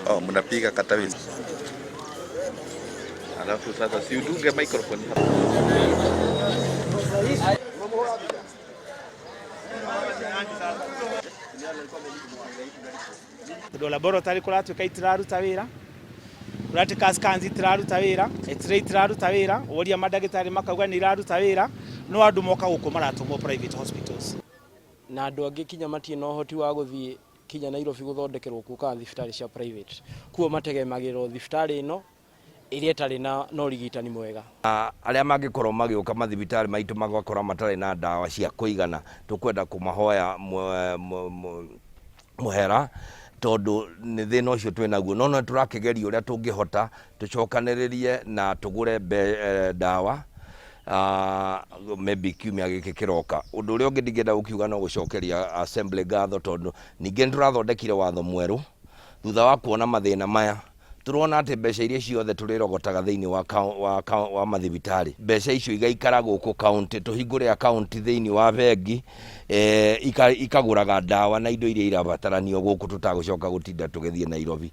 Oh, mnapiga katawi. Alafu sasa si udunge microphone hapa. Tondũ laboratory kũratuĩka itiraruta wĩra, kũratuĩka scans itiraruta wĩra, x-ray itiraruta wĩra, woria mandagĩtarĩ makauga nĩ iraruta wĩra, no andũ moka gũkũ maratũmwo private hospitals. Na andũ angĩ kinya matirĩ na ũhoti wa gũthiĩ kinya Nairobi gũthondekerwo kuo kana thibitarĩ cia private. Kuo mategemagĩrwo thibitarĩ ĩno ĩrĩa ĩtarĩ na na ũrigitani mwega. Arĩa mangĩkorwo magĩũka mathibitarĩ maitũ magakorwo matarĩ na ndawa cia kũigana, tũkwenda kũmahoya mũhera tondũ nĩ thĩna ũcio twĩ naguo. No no tũrakĩgeria ũrĩa tũngĩhota tũcokanĩrĩrie na tũgũre ndawa maybe kiumia gĩkĩ kĩroka. Ũndũ ũrĩa ũngĩ ndingĩenda gũkiuga no gũcokeria assembly ngatho tondũ ningĩ nĩ tũrathondekire watho mwerũ thutha wa kuona mathĩna maya. Tũrona atĩ mbeca iria ciothe tũrĩrogotaga thĩinĩ wa, wa, wa mathibitarĩ, mbeca icio igaikara gũkũ kaunti, tũhingũre akaunti thĩinĩ wa bengi ikagũraga ndawa na indo iria irabataranio gũkũ tũtagũcoka gũtinda tũgĩthiĩ Nairobi.